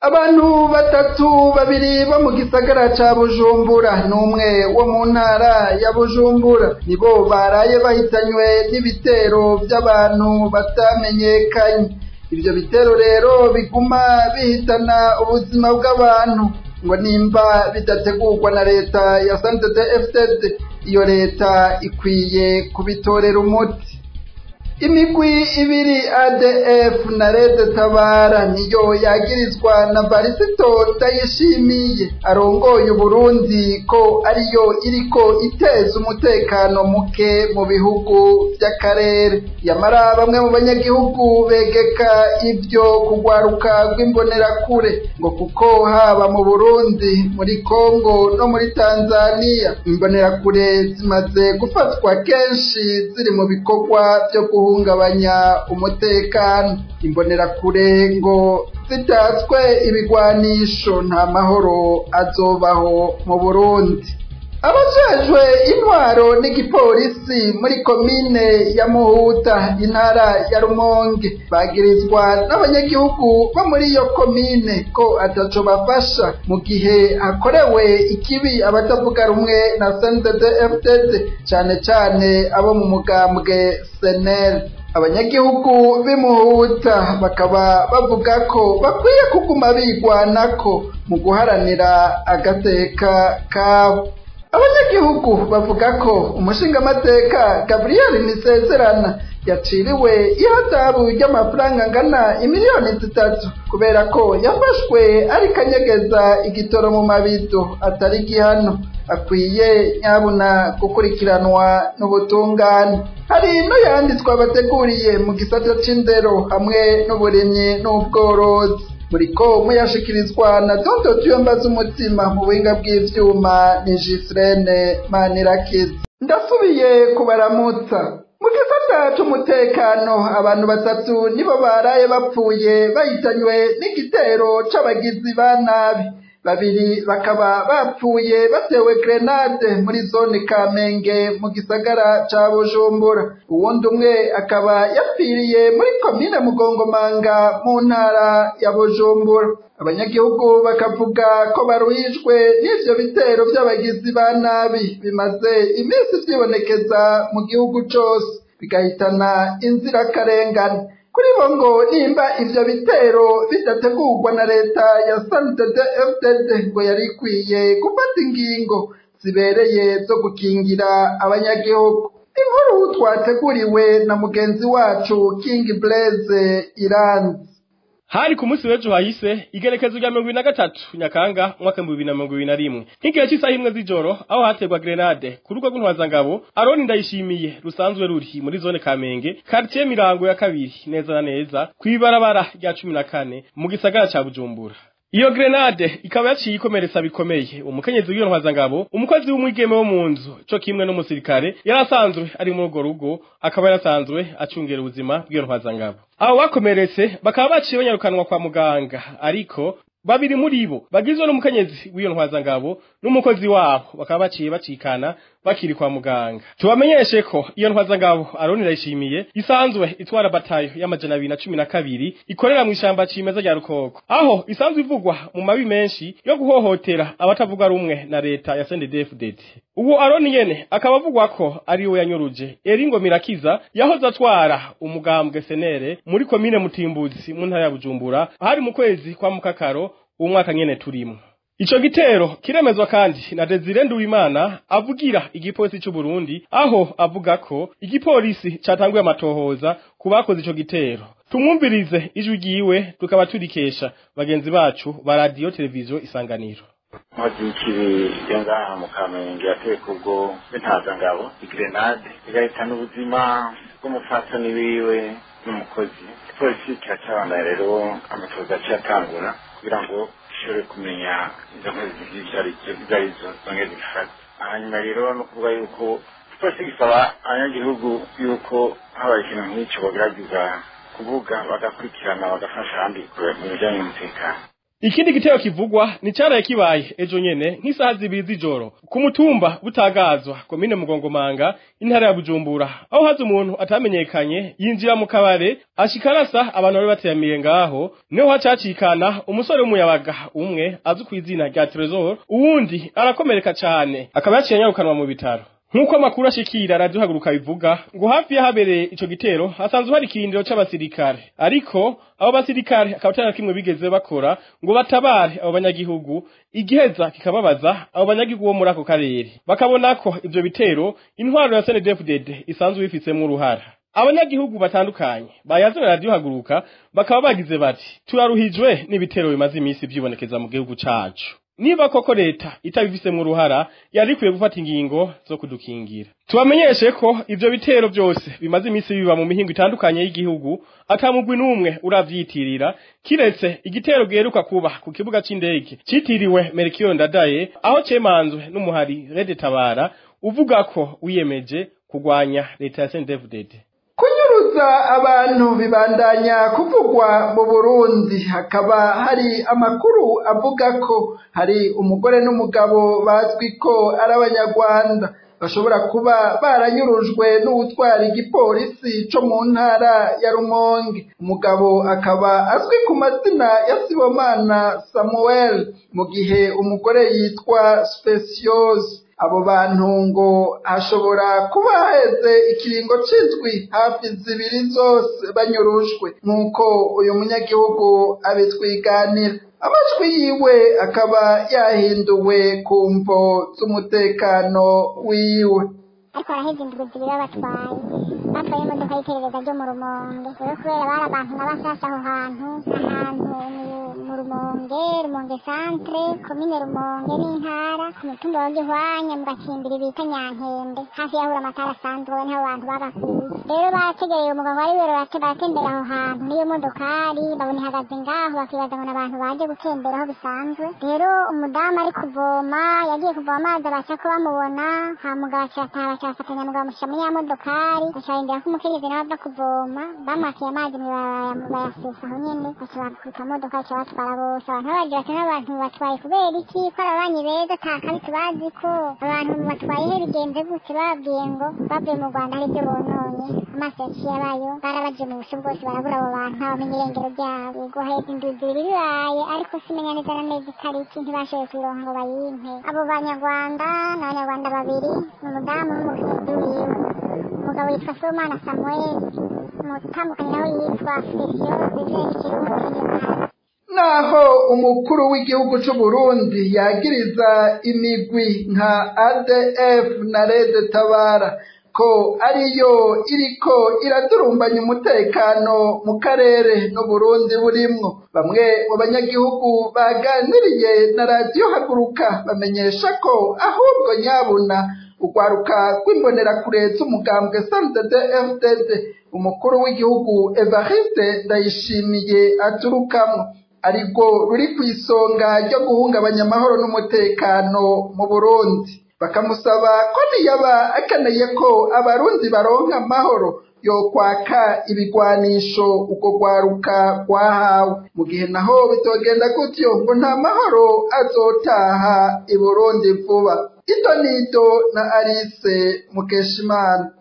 Abantu batatu, babiri bo mu gisagara ca Bujumbura n'umwe wo mu ntara ya Bujumbura, nibo baraye bahitanywe n'ibitero vy'abantu batamenyekanye. Ivyo bitero rero biguma bihitana ubuzima bw'abantu, ngo nimba bidategurwa na leta ya CNDD-FDD, iyo leta ikwiye kubitorera umuti. Imigwi ibiri, ADF na Red Tabara, niyo yagirizwa na Varisito Ndayishimiye arongoye Uburundi ko ariyo iriko iteza umutekano muke mu bihugu vy'akarere. Yamara bamwe mu banyagihugu begeka ivyo kugwaruka rw'imbonerakure, ngo kuko haba mu Burundi, muri Kongo no muri Tanzania, imbonerakure zimaze gufatwa kenshi ziri mu bikorwa vyo guhungabanya umutekano. Imbonerakure ngo zitatswe ibigwanisho, nta mahoro azobaho mu Burundi. Abajejwe intwaro n'igipolisi muri komine ya Muhuta, intara ya Rumonge, bagirizwa n'abanyagihugu bo muri iyo komine ko ataco bafasha mu gihe hakorewe ikibi abatavuga rumwe na CNDD-FDD, cane cane abo mu mugambwe SNL. Abanyagihugu b'imuhuta bakaba bavuga ko bakwiye kuguma bigwanako mu guharanira agateka kabo. Abanyagihugu bavuga ko umushingamateka Gabriel Nisezerana yaciriwe ihadabu ry'amafaranga angana imiliyoni 3 kubera ko yafashwe ariko anyegeza igitoro mu mabido, atari igihano akwiye, nyabuna gukurikiranwa n'ubutungane. Hari n'uyandi twabateguriye mu gisata c'indero hamwe n'uburimyi n'ubworozi. Muriko muyashikirizwa na Dondo Tuyombaza umutima. Mu buhinga bw'ivyuma ni Gislene Manirakiza. Ndasubiye kubaramutsa. Mu gisata c'umutekano, abantu batatu nibo baraye bapfuye bahitanywe n'igitero c'abagizi ba nabi. Babiri bakaba bapfuye batewe grenade muri zone Kamenge mu gisagara ca Bujumbura, uwundi umwe akaba yapfiriye muri komine Mugongomanga mu ntara ya Bujumbura. Abanyagihugu bakavuga ko baruhijwe n'ivyo bitero vy'abagizi ba nabi bimaze iminsi vyibonekeza mu gihugu cose, bigahitana inzirakarengane. Kuri bo ngo nimba ivyo bitero bidategurwa na leta ya CNDD-FDD, ngo yari ikwiye gufata ingingo zibereye zo gukingira abanyagihugu. Inkuru twateguriwe na mugenzi wacu King Blaise Iranzi. Hari ku munsi w'ejo hahise, igerekezo rya 23 Nyakanga umwaka 2021, nk'igihe cy'isaha 1 z'ijoro, aho haterwa grenade ku rugo rw'intwazangabo Aroni Ndayishimiye rusanzwe ruri muri zone Kamenge, quartier Mirango ya kabiri, neza na neza kw'ibarabara rya 14 mu gisagara ca Bujumbura. Iyo grenade ikaba yaciye ikomeretsa bikomeye umukenyezi w'iyo ntwazangabo, umukozi w'umwigeme wo mu nzu, co kimwe n'umusirikare yari asanzwe ari muri urwo rugo, akaba yarasanzwe acungera ubuzima bw'iyo ntwazangabo. Abo bakomeretse bakaba baciye banyarukanwa kwa muganga, ariko babiri muri bo bagizwe n'umukenyezi w'iyo ntwazangabo n'umukozi wabo bakaba baciye bacikana bakiri kwa muganga. Tubamenyeshe ko iyo ntwazangabo Aroni Ndayishimiye isanzwe itwara batayo ya 212 ikorera mu ishamba cimeza rya Rukoko, aho isanzwe ivugwa mu mabi menshi yo guhohotera abatavuga rumwe na leta ya CNDD-FDD. Uwo Aroni nyene akaba avugwa ko ari we yanyuruje Eringo Mirakiza yahoze atwara umugambwe SNL muri komine Mutimbuzi mu ntara ya Bujumbura, hari mu kwezi kwa Mukakaro umwaka nyene turimo. Ico gitero kiremezwa kandi na Desire Nduwimana avugira igipolisi c'u Burundi, aho avuga ko igipolisi catanguye amatohoza ku bakoze ico gitero. Tumwumvirize ijwi ryiwe, tukaba turikesha bagenzi bacu ba Radio Televiziyo Isanganiro. Inkozi y'ikibi yo ngaha mu Kamenge yateye kubwo b'intazangabo igrenade, igahitana ubuzima bw'umupfasoni wiwe n'umukozi. Igipolisi kiracabandanya rero, amatohoza aciye atangura kugira ngo gishobore kumenya izo nkozi ivyo arizo, zongere zifate. Hanyuma rero no kuvuga yuko igipolisi gisaba abanyagihugu yuko habaye ikintu nk'ico bogerageza kuvuga, bagakurikirana, bagafasha abandi mu bijanye n'umutekano. Ikindi gitero kivugwa ni caraye kibaye ejo nyene nk'isaha 2 z'ijoro ku mutumba Butagazwa, komine Mugongomanga, intara ya Bujumbura, aho haza umuntu atamenyekanye yinjira mu kabare ashikarasa abantu bari bateramiye ngaho. Niho hacacikana umusore w'umuyabaga umwe azwi kw'izina rya Trésor, uwundi arakomereka cane akaba yaciye anyarukanwa mu bitaro. Nkuko amakuru ashikira Radio Haguruka bivuga, ngo hafi yahabereye ico gitero hasanzwe hari ikirindiro c'abasirikare, ariko abo basirikare akaba atari kimwe bigeze bakora ngo batabare abo banyagihugu. Igiheza kikababaza abo banyagihugu bo muri ako karere, bakabona ko ivyo bitero intwaro ya CNDD-FDD isanzwe bifitsemwo uruhara. Abanyagihugu batandukanye bayazana Radio Haguruka bakaba bagize bati: turaruhijwe n'ibitero bimaze iminsi vyibonekeza mu gihugu cacu. Niba koko leta itabifisemo uruhara, yari ikwiye gufata ingingo zo kudukingira. Tubamenyeshe ko ivyo bitero byose bimaze iminsi biba mu mihingo itandukanye y'igihugu atamugwi n'umwe uravyitirira, kiretse igitero giheruka kuba ku kibuga c'indege citiriwe Melchior Ndadaye, aho cemanzwe n'umuhari Red Tabara uvuga ko wiyemeje kugwanya leta ya CNDD-FDD. Kunyuruza abantu bibandanya kuvugwa mu Burundi, hakaba hari amakuru avuga ko hari umugore n'umugabo bazwi ko ari abanyarwanda bashobora kuba baranyurujwe n'uwutwara igipolisi co mu ntara ya Rumonge. Umugabo akaba azwi ku mazina ya Sibomana Samuel, mu gihe umugore yitwa Speciose. Abo bantu ngo hashobora kuba haheze ikiringo c'indwi hafi 2 zose banyurujwe, nk'uko uyu munyagihugu abitwiganira. Amajwi yiwe akaba yahinduwe ku mvo z'umutekano wiwe. Ariko baraheze indwi 2 babatwaye, batwaye imodoka y'iperereza ryo mu Rumonge. Rero kubera bari abantu n'abashasha aho hantu, ahantu mu Rumonge, Rumonge centre, komine Rumonge n'intara, ku mutumba wa Gihwanya mu gacimbiri bita Nyankende, hafi y'aho amatara asanzwe, niho abantu babakuye. Rero barategereye umugabo wari wero baratembera aho hantu n'iyo modokari, babona ihagaze ngaho, bakibaza ngo n'abantu baje gutembera aho bisanzwe. Rero umudamu ari kuvoma, yagiye kuvoma amazi abasha ko bamubona, hama aca afatanya mugabo amushyira muri ya modokari, aca arindira ko umukenyezi nawe ava kuvoma, bamwakiye amazi mw'ibarabara bayasesa aho nyene, baca bakubita modoka, baca batwara bose. Abantu babagira bati n'abantu batwaye kubera iki? Ko ari ababanyi beza ata kabi tubazi ko abantu batwaye he bigenze gute? Bababwiye ngo bavuye mu Rwanda hari ibyo bononye, amaso yaciye abayo, barabaje mu busho bwose barabura abo bantu, ntawamenya irengero ryabo. Yego haheze indwi 2 bibaye, ariko simenya neza na neza itariki, ntibashoboye kuyironka ngo bayimpe. Abo banyarwanda ni abanyarwanda babiri, ni umudamu n'umukenyezi wiwe. Umugabo yitwa Sibomana Samuel, umutambukanyi nawe yitwa Speciose Izina. Naho umukuru w'igihugu c'u Burundi yagiriza imigwi nka ADF na Red Tabara ko ariyo iriko iradurumbanya umutekano mu karere no Burundi burimwo, bamwe mu banyagihugu baganiriye na Radio Haguruka bamenyesha ko ahubwo nyabuna urwaruka rw'imbonerakure z'umugambwe CNDD-FDD umukuru w'igihugu Evariste Ndayishimiye aturukamwo ariko ruri kw'isonga ryo guhungabanya amahoro n'umutekano mu Burundi. Bakamusaba ko niyaba akeneye ko abarundi baronka amahoro yokwaka ibigwanisho uko rwaruka rwahawe, mu gihe naho bitogenda gutyo ngo nta mahoro azotaha i Burundi vuba. Ito nito na Alice Mukeshimana.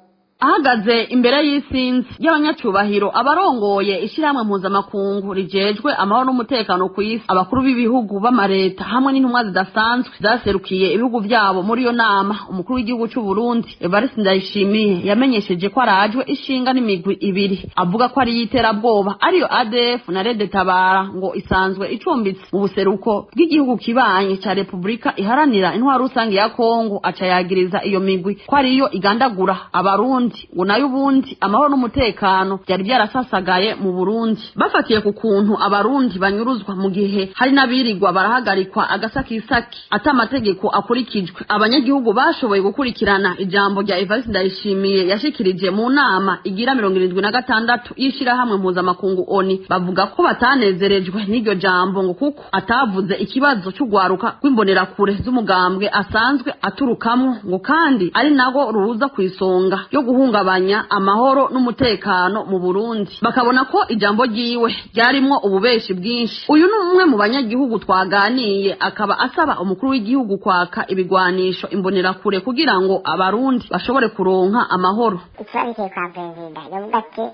Ahagaze imbere y'isinzi y'abanyacubahiro, abarongoye ishyirahamwe mpuzamakungu rijejwe amahoro n'umutekano ku isi, abakuru b'ibihugu b'amareta hamwe n'intumwa zidasanzwe zaserukiye ibihugu byabo muri iyo nama, umukuru w'igihugu cy'u Burundi Evariste Ndayishimiye yamenyesheje ko arajwe ishinga n'imigwi ibiri avuga ko ari y'iterabwoba, ariyo ADF na Red Tabara, ngo isanzwe icumbitse mu buseruko bw'igihugu kibanyi ca Repubulika Iharanira Intwaro Rusange ya Kongo. Aca yagiriza iyo migwi ko ariyo igandagura abarundi, ngo nayo ubundi amahoro n'umutekano byari byarasasagaye mu Burundi. Bafatiye ku kuntu abarundi banyuruzwa mu gihe hari n'abirirwa barahagarikwa agasakisaki ata amategeko akurikijwe, abanyagihugu bashoboye gukurikirana ijambo rya Evariste Ndayishimiye yashikirije mu nama igira 76 y'ishirahamwe mpuzamakungu ONU, bavuga ko batanezerejwe n'iryo jambo ngo kuko atavuze ikibazo c'ugwaruka rw'imbonerakure z'umugambwe asanzwe aturukamwo, ngo kandi ari nago ruza kw'isonga yo guhungabanya amahoro n'umutekano mu Burundi. Bakabona ko ijambo ryiwe ryarimwo ububeshi bwinshi. Uyu ni umwe mu banyagihugu twaganiye, akaba asaba umukuru w'igihugu kwaka ibigwanisho imbonerakure kugira ngo abarundi bashobore kuronka amahoro. Ikibazo kwa perezida yavuga ati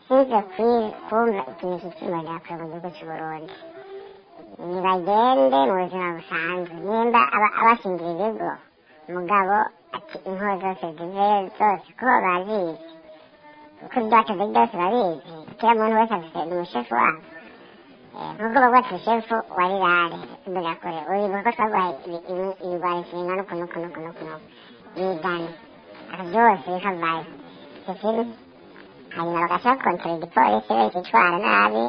sinze kumva ikintu cy'imbonerakure mu gihugu cy'u Burundi, nibagende mu buzima busanzwe, nimba abashingira ibigo mugabo ati inkozi zose ziveyo zose ko bazizi, kuko ibyakoze byose babizi, kila muntu wese afite umushefu wabo. Nkuko bavuga ati ushefu wa rirare imbonerakure, uribuka ko twaguhaye ibigwanisho bingana uku n'uku n'uku n'uku n'uku, bizane byose bikavayo icyo kintu, hanyuma bagashaka kontorora igipolisi bakitwara nabi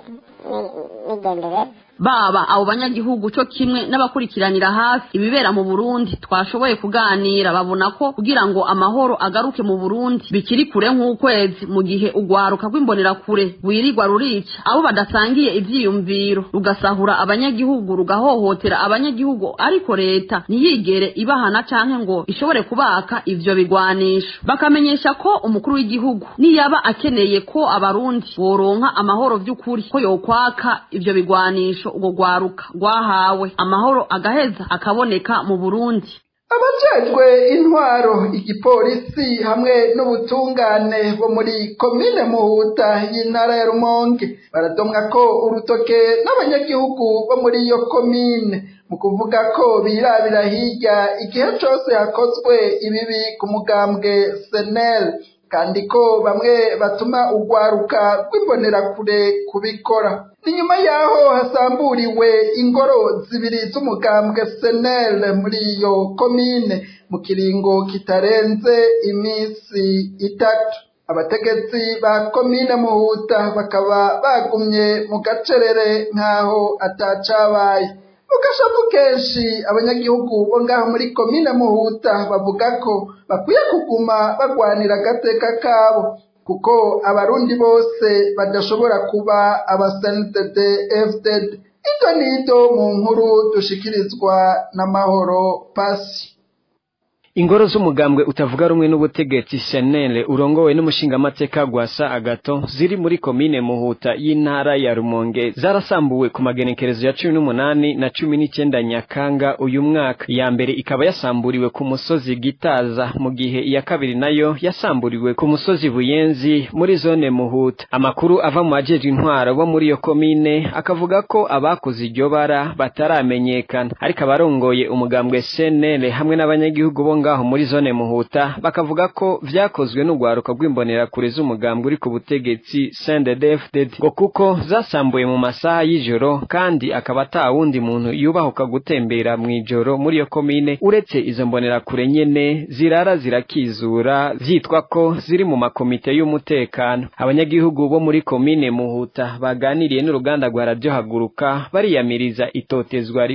n'igendere. Baba abo banyagihugu cyo kimwe n'abakurikiranira hafi ibibera mu Burundi twashoboye kuganira, babona ko kugira ngo amahoro agaruke mu Burundi bikiri kure nk'ukwezi, mu gihe ugwaruka rw'imbonerakure wirirwa rurica abo badasangiye ivyiyumviro, rugasahura abanyagihugu, rugahohotera abanyagihugu, ariko leta ntiyigere ibahana canke ngo ishobore kubaka ivyo bigwanisho. Bakamenyesha ko umukuru w'igihugu niyaba akeneye ko abarundi boronka amahoro vy'ukuri, ko yokwaka ivyo bigwanisho ubwo gwaruka gwahawe, amahoro agaheza akaboneka mu Burundi. Abajejwe intwaro, igipolisi hamwe n'ubutungane bo muri komine Muhuta y'intara ya Rumonge baradomwa ko urutoke n'abanyagihugu bo muri iyo komine mu kuvuga ko birabira hirya igihe cose hakozwe ibibi ku mugambwe SNL, kandi ko bamwe batuma ugwaruka rw'imbonerakure kubikora. Ni nyuma yaho hasamburiwe ingoro zibiri z'umugambwe SNL muri iyo komine mu kiringo kitarenze iminsi 3. Abategetsi ba komine Muhuta bakaba bagumye mu gacerere nk'aho atacabaye. Mu gashavu kenshi abanyagihugu bo ngaho muri komine Muhuta bavuga ko bakwiye kuguma bagwanira agateka kabo, kuko abarundi bose badashobora kuba aba CNDD FDD. Ido nido mu nkuru dushikirizwa na Mahoro Pasi. Ingoro z'umugambwe utavuga rumwe n'ubutegetsi SNL urongowe n'umushingamateka Gwasa Agato ziri muri komine Muhuta y'intara ya Rumonge zarasambuwe ku magenekerezo ya 18 na 19 Nyakanga uyu mwaka. Ya mbere ikaba yasamburiwe ku musozi Gitaza, mu gihe iya kabiri nayo yasamburiwe ku musozi Buyenzi muri zone Muhuta. Amakuru ava mu bajejwe intwaro bo muri iyo komine akavuga ko abakoze iryo bara bataramenyekana, ariko abarongoye umugambwe SNL hamwe n'abanyagihugu bo ngaho muri zone Muhuta bakavuga ko vyakozwe n'ugwaruka rw'imbonerakure z'umugambwe uri ku butegetsi CNDD-FDD, ngo kuko zasambuye mu masaha y'ijoro, kandi akaba ata wundi muntu yubahuka gutembera mw'ijoro muri iyo komine uretse izo mbonerakure nyene zirara zirakizura, vyitwa ko ziri mu makomite y'umutekano. Abanyagihugu bo muri komine Muhuta baganiriye n'uruganda rwa Radio Haguruka bariyamiriza itotezwa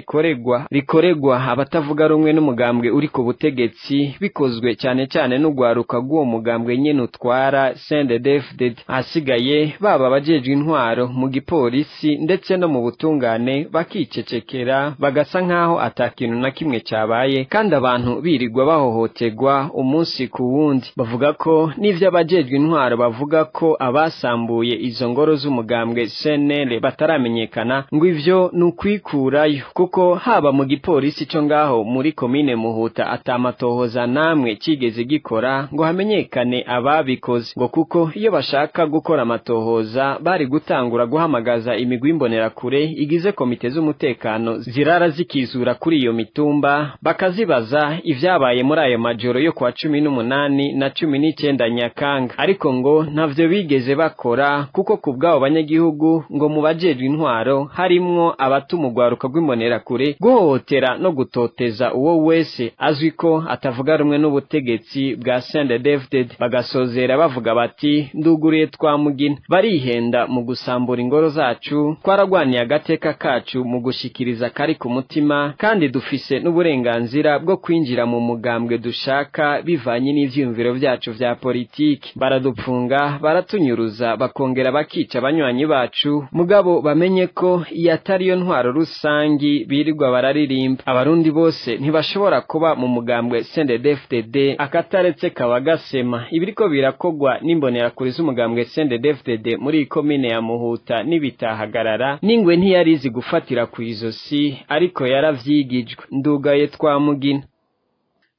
rikoregwa abatavuga rumwe n'umugambwe uri ku butegetsi, bikozwe cyane cyane n'ugwaruka rw'uwo mugambwe nyene utwara CNDD-FDD. Asigaye baba abajejwe intwaro mu gipolisi ndetse no mu butungane bakicecekera, bagasa nkaho atakintu na kimwe cyabaye, kandi abantu birirwa bahohotegwa umunsi ku wundi. Bavuga ko n'ivyo abajejwe intwaro bavuga ko abasambuye izo ngoro z'umugambwe SNL bataramenyekana, ngo ivyo nukwikurayo, kuko haba mu gipolisi cyo ngaho muri komine Muhuta atamatohoza namwe kigeze gikora ngo hamenyekane ababikoze, ngo kuko iyo bashaka gukora amatohoza bari gutangura guhamagaza imigwi imbonerakure igize komite z'umutekano zirara zikizura kuri iyo mitumba, bakazibaza ivyabaye muri ayo majoro yo kwa 18 na 19 Nyakanga. Ariko ngo ntavyo bigeze bakora, kuko kubwabo banyagihugu ngo mu bajejwe intwaro harimwo abatuma ugwaruka rw'imbonerakure guhohotera no gutoteza uwo wese azwi ko atavuga rumwe n'ubutegetsi bwa CNDD-FDD. Bagasozera bavuga bati nduguriye twamugina, barihenda mu gusambura ingoro zacu, twaragwaniye agateka kacu mu gushikiriza kari ku mutima, kandi dufise n'uburenganzira bwo kwinjira mu mugambwe dushaka bivanye n'ivyiyumviro vyacu vya politiki. Baradupfunga, baratunyuruza, bakongera bakica abanywanyi bacu, mugabo bamenye ko iyo atari yo ntwaro rusangi birirwa bararirimba. Abarundi bose ntibashobora kuba mu mugambwe CNDD-FDD akataretse kabagasema ibiriko birakogwa n'imbonerakure z'umugambwe CNDD-FDD muri komine ya Muhuta n'ibitahagarara n'ingwe ntiyarizi gufatira ku izosi ariko yaravyigijwe. Ndugaye twamugina.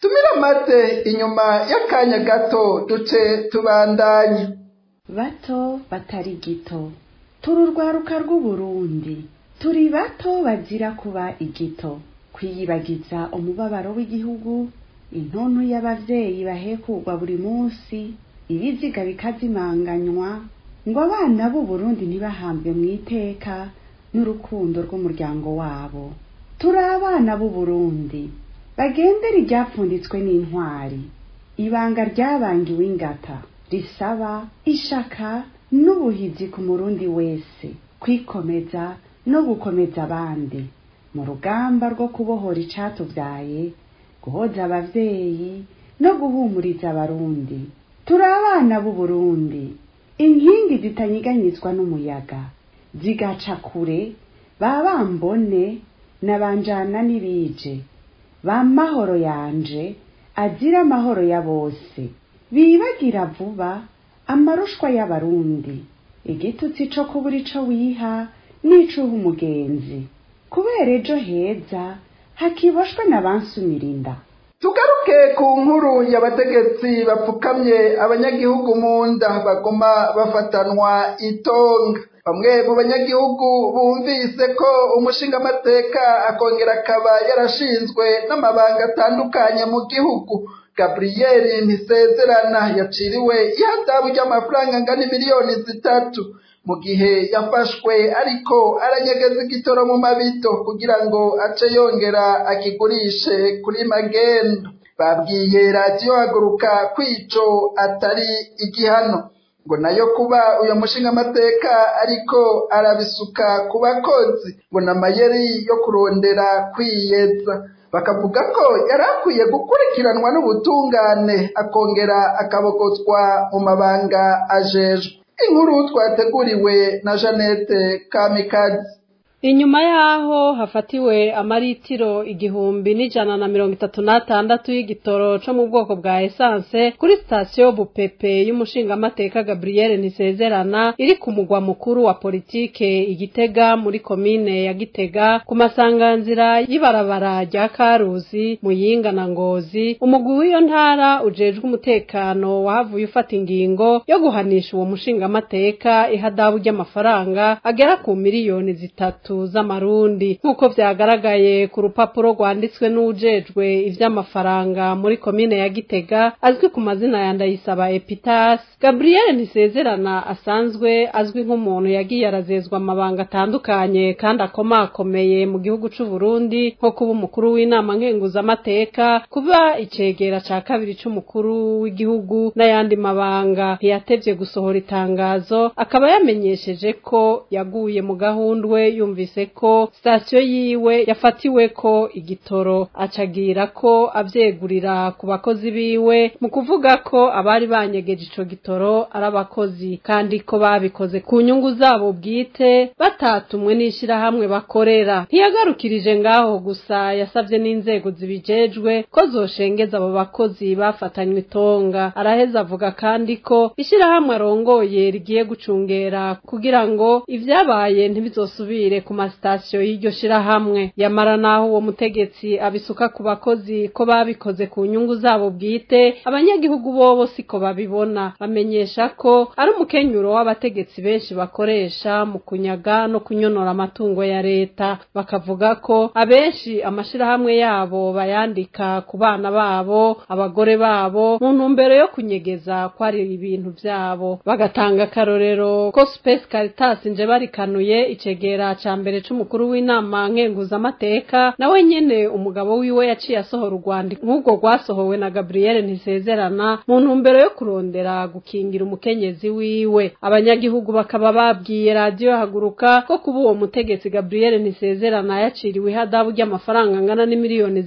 Tumira mate inyuma y'akanya gato duce tubandanye. Bato batari gito, turi urwaruka rw'Uburundi, turi bato bazira kuba igito, kwiyibagiza umubabaro w'igihugu, intuntu y'abavyeyi bahekugwa buri munsi, ibiziga bikazimanganywa, ngo abana b'Uburundi ntibahambwe mw'iteka n'urukundo rw'umuryango wabo. Turi abana b'Uburundi bagendera iryapfunditswe n'intwari, ibanga ryabangiwe ingata, risaba ishaka n'ubuhizi ku murundi wese, kwikomeza no gukomeza abandi mu rugamba rwo kubohora icatuvyaye, guhoza abavyeyi no guhumuriza abarundi. Turi abana b'Uburundi, inkingi zitanyiganyizwa n'umuyaga, zigaca kure, babambone nabanjana n'ibije, ba mahoro yanje azira amahoro ya bose, bibagira vuba amarushwa y'abarundi, igitutsi co kubura ico wiha n'icuha umugenzi, kubera ejo heza hakiboshwe n'abansumirinda. Tugaruke ku nkuru y'abategetsi bapfukamye abanyagihugu mu nda bagoma bafatanwa itonga. Bamwe mu banyagihugu bumvise ko umushingamateka akongera akaba yarashinzwe n'amabanga atandukanye mu gihugu, Gabriel Ntisezerana, yaciriwe ihadabu ry'amafaranga angana 3 miliyoni mu gihe yafashwe ariko aranyegeza igitoro mu mabito kugira ngo ace yongera akigurishe kuri magendo. Babwiye Radiyo Haguruka kwico atari igihano, ngo nayo kuba uyo mushingamateka ariko arabisuka ku bakozi ngo n'amayeri yo kurondera kwiyeza. Bakavuga ko yari akwiye gukurikiranwa n'ubutungane akongera akabogozwa mu mabanga ajejwe. Inkuru twateguriwe na Jeannette Kamikazi. Inyuma yaho hafatiwe amaritiro 1136 y'igitoro co mu bwoko bwa essence kuri sitasiyo Bupepe y'umushingamateka Gabriel Ntisezerana iri ku mugwa mukuru wa politike Igitega muri komine ya Gitega ku masanganzira y'ibarabara rya Karuzi, Muyinga na Ngozi, umugwi w'iyo ntara ujejwe umutekano wahavuye ufata ingingo yo guhanisha uwo mushingamateka ihadabu ry'amafaranga agera ku 3 miliyoni z'amarundi, nk'uko vyagaragaye ku rupapuro rwanditswe n'uwujejwe ivy'amafaranga muri komine ya Gitega azwi ku mazina ya Ndayisaba Epitas. Gabriel Ntisezerana asanzwe azwi nk'umuntu yagiye arazezwa amabanga atandukanye kandi akomakomeye mu gihugu c'u Burundi, nko kuba umukuru w'inama nkenguzamateka, kuba icegera ca kabiri c'umukuru w'igihugu n'ayandi mabanga, ntiyatevye gusohora itangazo, akaba yamenyesheje ko yaguye mu gahundwe yumvise ko sitasiyo yiwe yafatiwe ko igitoro, acagira ko avyegurira ku bakozi biwe mu kuvuga ko abari banyegeje ico gitoro ari abakozi kandi ko babikoze ku nyungu zabo bwite batatumwe n'ishirahamwe bakorera. Ntiyagarukirije ngaho gusa, yasavye n'inzego zibijejwe ko zoshengeza abo bakozi bafatanywe itonga. Araheza avuga kandi ko ishirahamwe arongoye rigiye gucungera kugira ngo ivyabaye ntibizosubire ku masitasiyo y'iryo shirahamwe. Yamara naho uwo mutegetsi abisuka ku bakozi ko babikoze ku nyungu zabo bwite, abanyagihugu bobo siko babibona. Bamenyesha ko ari umukenyuro w'abategetsi benshi bakoresha mu kunyaga no kunyonora amatungo ya leta. Bakavuga ko abenshi amashirahamwe yabo bayandika ku bana babo, abagore babo, mu ntumbero yo kunyegeza ko ari ibintu vyabo. Bagatanga akarorero ko Space Caritas Njebarikanuye, icegera ca mbere c'umukuru w'inama nkenguzamateka, nawe nyene umugabo wiwe yaciye asohora urwandiko nk'ubwo rwasohowe na Gabriel Ntisezerana mu ntumbero yo kurondera gukingira umukenyezi wiwe. Abanyagihugu bakaba babwiye Radiyo Haguruka ko kuba uwo mutegetsi Gabriel Ntisezerana yaciriwe ihadabu ry'amafaranga angana n'3 miliyoni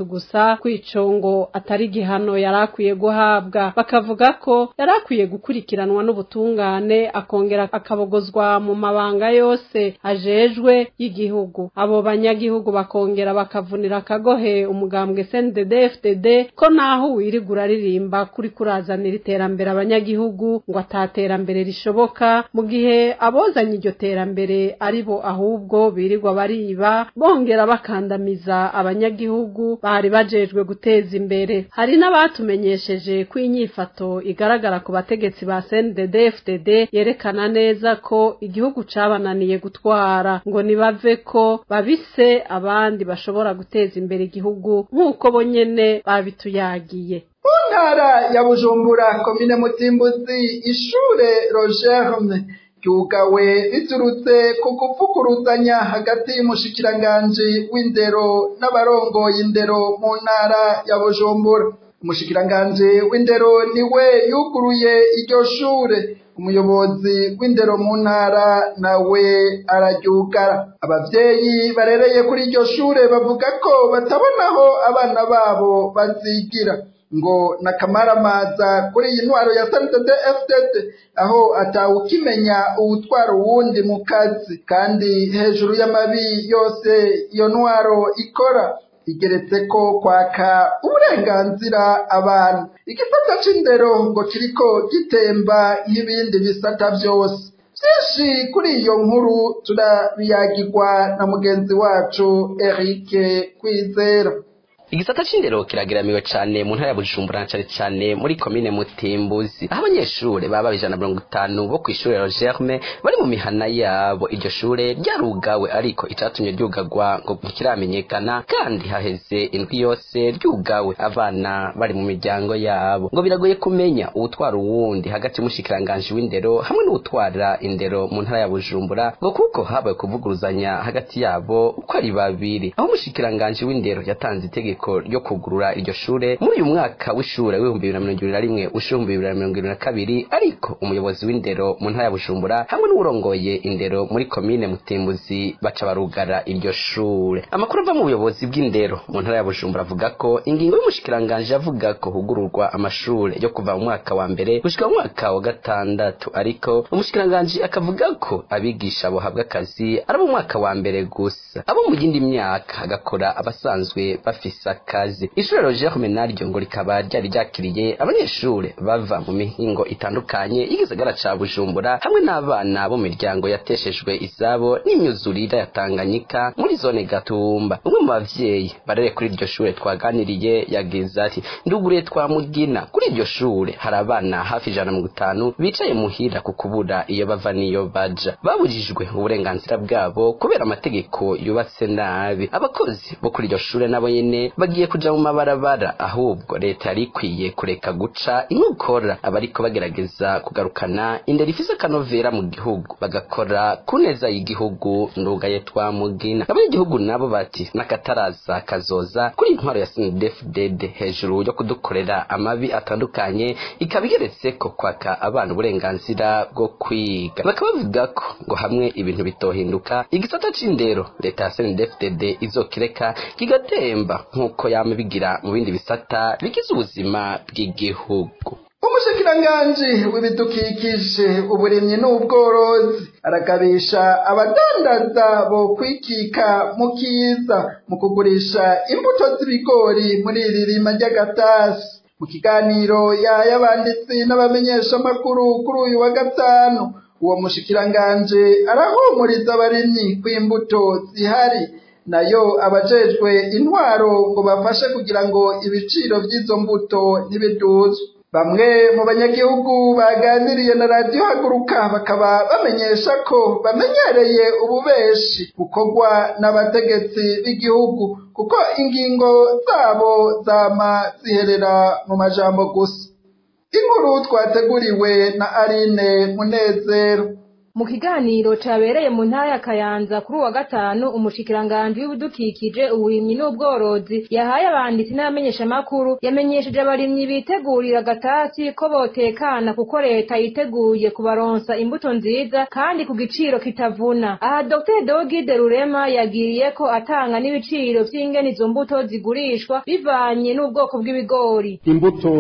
gusa, kwico ngo atari igihano yari akwiye guhabwa. Bakavuga ko yari akwiye gukurikiranwa n'ubutungane akongera akabogozwa mu mabanga yose ajejwe. idasanzwe y'igihugu. Abo banyagihugu bakongera bakavunira akagohe umugambwe CNDD-FDD ko naho wirigura aririmba kuri kurazanira iterambere abanyagihugu, ngo ataterambere rishoboka mu gihe abozanye iryo terambere aribo ahubwo birirwa bariba bongera bakandamiza abanyagihugu bari bajejwe guteza imbere. Hari n'abatumenyesheje ko inyifato igaragara ku bategetsi ba CNDD-FDD yerekana neza ko igihugu cabananiye gutwara, ngo nibave ko babise abandi bashobora guteza imbere igihugu nk'uko bonyene babituyagiye. Mu ntara ya Bujumbura, komine Mutimbuzi, ishure Rogerme ryugawe biturutse ku kuvuguruzanya hagati y'umushikiranganji w'indero n'abarongoye indero mu ntara ya Bujumbura. Umushikiranganji w'indero niwe yuguruye iryo shure, umuyobozi w'indero mu ntara nawe araryugara. Abavyeyi barereye kuri iryo shure bavuga ko batabonaho abana babo bazigira, ngo nakamaramaza kuri iyi ntwaro ya CNDD-FDD, aho atawukimenya uwutwara uwundi mu kazi. Kandi hejuru y'amabi yose iyo ntwaro ikora, igeretse ko kwaka uburenganzira abantu. Igisata c'indero ngo kiriko gitemba nk'ibindi bisata vyose. Vyinshi kuri iyo nkuru turabiyagirwa na mugenzi wacu Eric Kwizera. Igisata c'indero kirageramiwe cane mu ntara ya Bujumbura, cane cane muri komine Mutimbuzi, aho abanyeshure baba 150 bo kw'ishure Rogerme bari mu mihana yabo. Iryo shure ryarugawe, ariko icatumye ryugagwa ngo ntikiramenyekana, kandi haheze indwi yose ryugawe abana bari mu miryango yabo. Ngo biragoye kumenya uwutwara uwundi hagati y'umushikiranganji w'indero hamwe n'uwutwara indero mu ntara ya Bujumbura, ngo kuko habaye kuvuguruzanya hagati yabo uko ari babiri, aho umushikiranganji w'indero yatanze itegeko ryo kugurura iryo shure muri uyu mwaka w'ishure w'2021 ushura 2022, ariko umuyobozi w'indero mu ntara ya Bujumbura hamwe n'uwurongoye indero muri komine Mutimbuzi baca barugara iryo shure. Amakuru ava mu buyobozi bw'indero mu ntara ya Bujumbura avuga ko ingingo y'umushikiranganji avuga ko hugururwa amashure yo kuva mu mwaka wa mbere gushika mu mwaka wa gatandatu, ariko umushikiranganji akavuga ko abigisha bohabwa akazi ari mu mwaka wa mbere gusa, abo mu yindi myaka agakora abasanzwe bafise akazi. Ishure Rogerme naryo ngo rikaba ryari ryakiriye abanyeshure bava mu mihingo itandukanye y'igisagara ca Bujumbura hamwe n'abana bo mu miryango yateshejwe izabo n'imyuzurira ya Tanganyika muri zone Gatumba. Umwe mu bavyeyi barere kuri iryo shure twaganiriye yagize ati: nduguriye twa Mugina, kuri iryo shure hari abana hafi 150 bicaye muhira ku kubura iyo bava n'iyo baja, babujijwe uburenganzira bwabo kubera amategeko yubatse nabi. Abakozi bo kuri iryo shure nabo nyene bagiye kuja mu mabarabara, ahubwo leta yari ikwiye kureka guca inkokora abariko bagerageza kugarukana indero ifise akanovera mu gihugu, bagakora ku neza y'igihugu. Ndugaye twa Mugina. Abanyagihugu nabo bati n'akataraza kazoza kuri intwaro ya CNDD-FDD hejuru yo kudukorera amabi atandukanye, ikaba igeretse ko kwaka abana uburenganzira bwo kwiga. Bakaba bavuga ko ngo hamwe ibintu bitohinduka, igisata c'indero leta ya CNDD-FDD izokireka kigatemba nk'uko yama bigira mu bindi bisata bigize ubuzima bw'igihugu. Umushikiranganji w'ibidukikije, uburimyi n'ubworozi aragabisha abadandaza bo kwikika mu kiza mu kugurisha imbuto z'ibigori muri iri rima ry'agatasi. Mu kiganiro yahaye abanditsi n'abamenyeshamakuru kuri uyu wa gatanu, uwo mushikiranganji arahumuriza abarimyi ko imbuto zihari, nayo abajejwe intwaro ngo bafashe kugira ngo ibiciro vy'izo mbuto ntibiduzwe. Bamwe mu banyagihugu baganiriye na radiyo Haguruka bakaba bamenyesha ko bamenyereye ububeshi bukorwa n'abategetsi b'igihugu, kuko ingingo zabo zama ziherera mu majambo gusa. Inkuru twateguriwe na Aline Munezero. Mu kiganiro cabereye mu ntara ya Kayanza kuri uwa gatanu, umushikiranganji w'ibidukikije, uburimyi n'ubworozi yahaye abanditsi n'abamenyeshamakuru, yamenyesheje abarimyi bitegurira agatasi ko botekana kuko leta yiteguye kubaronsa imbuto nziza kandi ku giciro kitavuna. Aha Dr Dogide Rurema yagiriye ko atanga n'ibiciro vy'ingene izo mbuto zigurishwa bivanye n'ubwoko bw'ibigori. Imbuto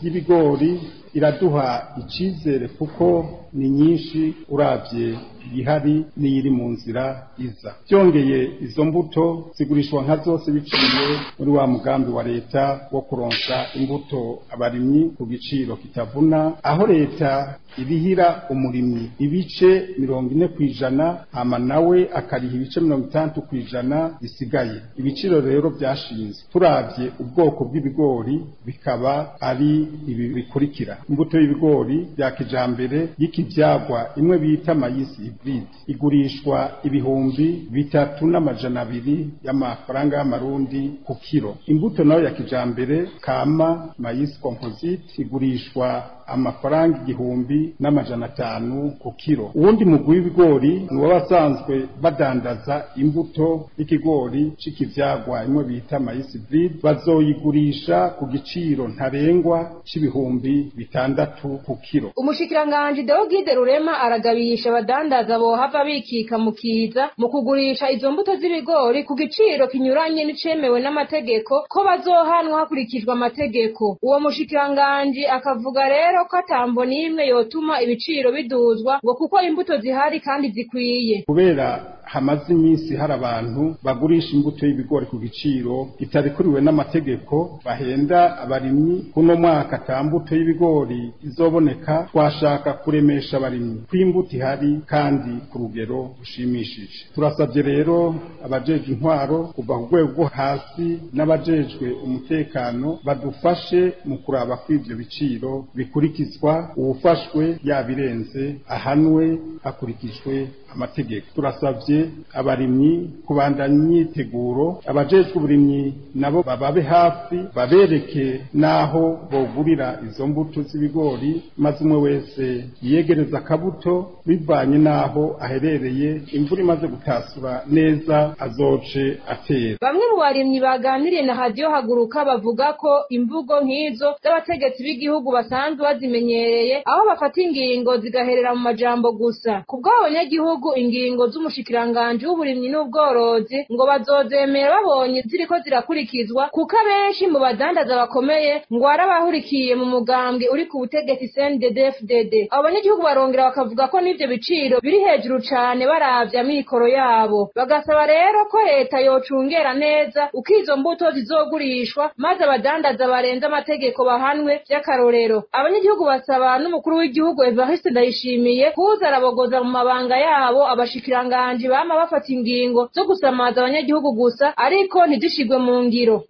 y'ibigori iraduha icizere kuko ni nyinshi uravye ihari n'iyiri mu nzira iza. Byongeye izo mbuto zigurishwa nka zose biciye muri wa mugambi wa leta wo kuronsa imbuto abarimyi ku giciro kitavuna, aho leta irihira umurimyi ibice 40% hama nawe akariha ibice 60% bisigaye. Ibiciro rero byashinzwe turavye ubwoko bw'ibigori bikaba ari ibi bikurikira: imbuto y'ibigori bya kijambere y'ikivyagwa imwe bita mayisi hybrid igurishwa 3200 y'amafaranga y'amarundi ku kiro. Imbuto nayo ya kijambere kama mayisi composite igurishwa amafaranga 1500 ku kiro. Uwundi mugwi w'ibigori ni w'abasanzwe badandaza imbuto y'ikigori c'ikivyagwa imwe bita mayisi hybrid, bazoyigurisha ku giciro ntarengwa c'6000 ku kiro. Umushikiranganji Deogide Rurema aragabisha abadandaza bohava bikika mu kiza mu kugurisha izo mbuto z'ibigori ku giciro kinyuranye n'icemewe n'amategeko, ko bazohanwa hakurikijwe amategeko. Uwo mushikiranganji akavuga rero ko atambo n'imwe yotuma ibiciro biduzwa ngo kuko imbuto zihari kandi zikwiye. Kubera hamaze iminsi hari abantu bagurisha imbuto y'ibigori ku giciro itarikuriwe n'amategeko, bahenda abarimyi, kuno mwaka ata mbuto y'ibigori izoboneka. Twashaka kuremesha abarimyi ko imbuto ihari kandi ku rugero rushimishije. Turasabye rero abajejwe intwaro kuva ku rwego rwo hasi n'abajejwe umutekano badufashe mu kuraba ko ivyo biciro bikurikizwa, uwufashwe yabirenze ahanwe hakurikijwe amategeko. Turasabye abarimyi kubandanya imyiteguro, abajejwe uburimyi nabo bababe hafi babereke naho bogurira izo mbuto z'ibigori, maze umwe wese yiyegereza akabuto bivanye naho aherereye. Imvura imaze gutasura neza azoce atera. Bamwe mu barimyi baganiriye na Radio Haguruka bavuga ko imvugo nk'izo z'abategetsi b'igihugu basanzwe bazimenyereye, aho bafata ingingo zigaherera mu majambo gusa. Kubw'abo banyagihugu, ingingo z'umushikiranganji w'uburimyi n'ubworozi ngo bazozemera babonye ziriko zirakurikizwa, kuko abenshi mu badandaza bakomeye ngo arabahurikiye mu mugambwe uri ku butegetsi CNDD-FDD. Abo banyagihugu barongera bakavuga ko n'ivyo biciro biri hejuru cane baravye amikoro yabo, bagasaba rero ko leta yocungera neza uko izo mbuto zizogurishwa, maze abadandaza barenze amategeko bahanwe vy'akarorero. Abanyagihugu basaba n'umukuru w'igihugu Evariste Ndayishimiye kuza arabogoza mu mabanga yabo abashikiranganji bama bafata ingingo zo gusamaza abanyagihugu gusa ariko ntizishigwe mu ngiro.